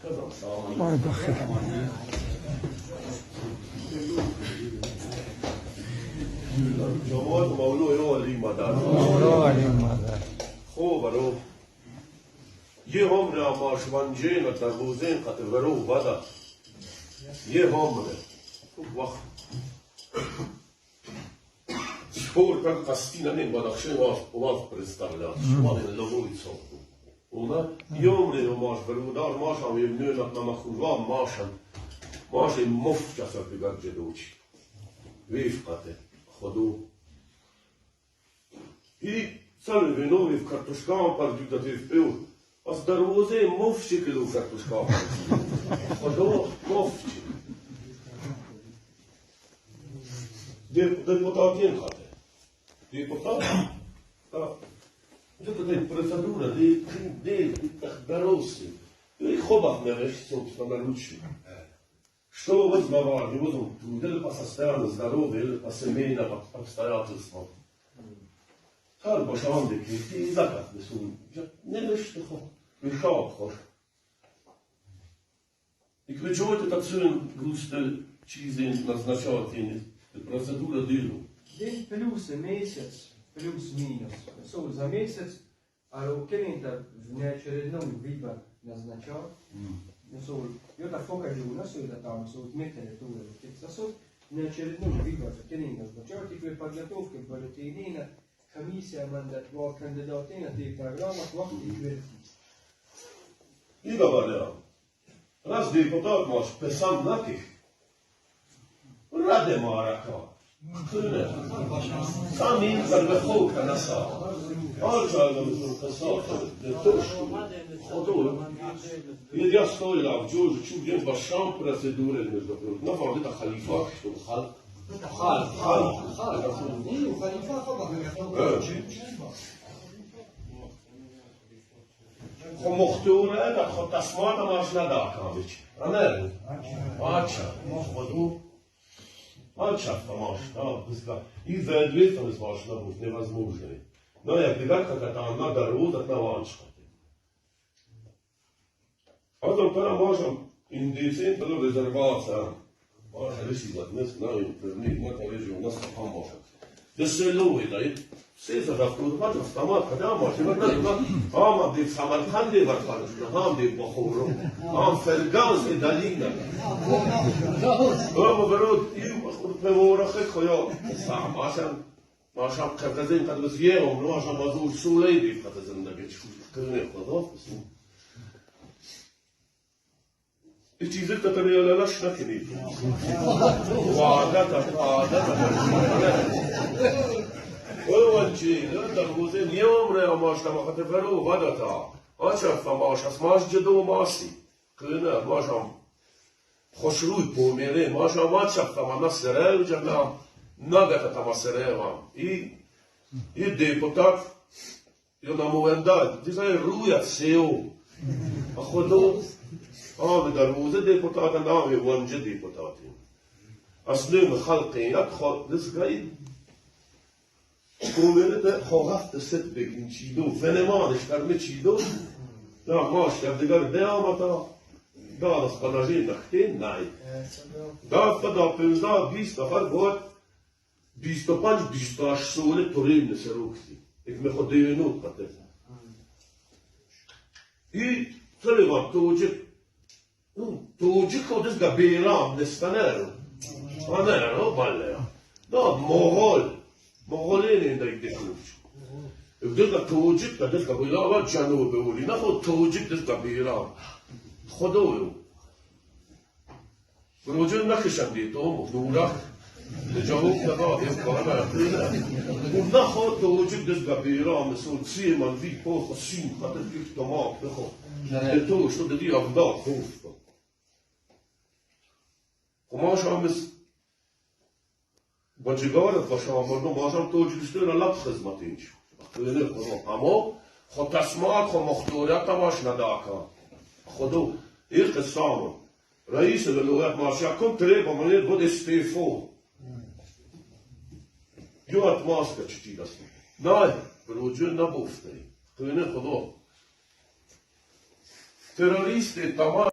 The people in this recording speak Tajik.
Вай бахир. جماعت مولو علی مدد. مولا علی مدد. خب برو یه عمر ماشوانجین و تربوزین قطع برو بدا یه عمر وقت Сколько костина не бадахшин вас у вас представляет. Шмалин ловуется. Уна йомри маш берудар машам евнюнат на махува машам. Маши муфта сапигар джедуч. Вифкате ходу. И сами винові в картошкам пардютатив пив. А з дарвози мовчик іду в картошкам. Ходу мовчик. Депутатин хате. Депутат? Так. Это процедура, де доросли. И хобах не собственно, лучше. Что вы знавали, или по состоянию здоровья, или по семейным обстоятельствам. Хар башам декрети закат несу. Не лишь вишав хош. И ключевой это цен густо чизин назначал тени. Процедура дылу. День плюс месяц, плюс-минус. Сол за месяц, а у клиента в неочередном выбор назначал. Сол, это фокажу у нас, это там, сол, метали туда, сосуд. Неочередном выбор клиента назначал. Теперь подготовка бюллетенина, комиссия мандат, кандидатина, ты программа, вақт и И говоря, раз депутат маш писал наких, раде марака. Сами зарвеху канаса. Я стоял в Джорджи, чуть башам процедуры на фордита халифа, что хал. Хал, хал, хал. خمختوره da خود تسمات ماش ندا کاویچ. آنه. آچا، خودو. Анча маш, да, быстро. И за 200 маш на був невозможно. Но я дегатка та она дороза на ванчка. А там пора можем индейцы то резервация. Може рисувати, не знаю, не мата лежу, у нас там може. Да село да все за автомат, когда може, ама де Самарканде варфан, ам де Бухору, ам Ферган де долина. Ама берут и певорахе хоя сам, машам қирғизин қад бизге, машам базур сулей деп қад зиндаги чу кырне худо. چیزی که تا لاش نکنید. وعدت عادت اول چی در حوزه نیوم ره ماش تماخت فرو غدتا آچه فماش از ماش جدو ماسی قینه ماشم خوشروی پومیره ماشم آچه فما نسره و جنا نگت تماسره вам. И депутат, я на момент дизайн руя сео. А ходу آب در حوزه депутат نام ونجه депутати. اصلا خلقیت خود دستگاهی کومنه خواهد ست بگین چیدو فنمانش کرمه چیدو دا ماش دیگر دیامتا دا از پناژی نختین نای دا فدا 15 20 نفر بود 25 28 سوله توریم نسروکسی یک میخواد دیونوت قطع и целевам тоджик тоджик ходис габирам нестанеру анеру баллея да моғол моғолин индайдекуч дилга тоҷик да дилга билава ҷануб ули наход тоҷик дилга бирам худою роҷун накишанди то нурах ҷавоб надод наход тоҷик дилга бирам мисол симан ви пох син хатр ифтомак бихо то что диди авда хуф خماش هم با جگارت باشه مردم باشم тоҷикистон лаб хизматинч اما خود تسمات خود مختوریت باش نداکا خودو این قصامو رئیس ولایت ماشا کم треба мне بود استعفا جو маска чти даст نه بروجو نبوفته خدا تروریست تمام.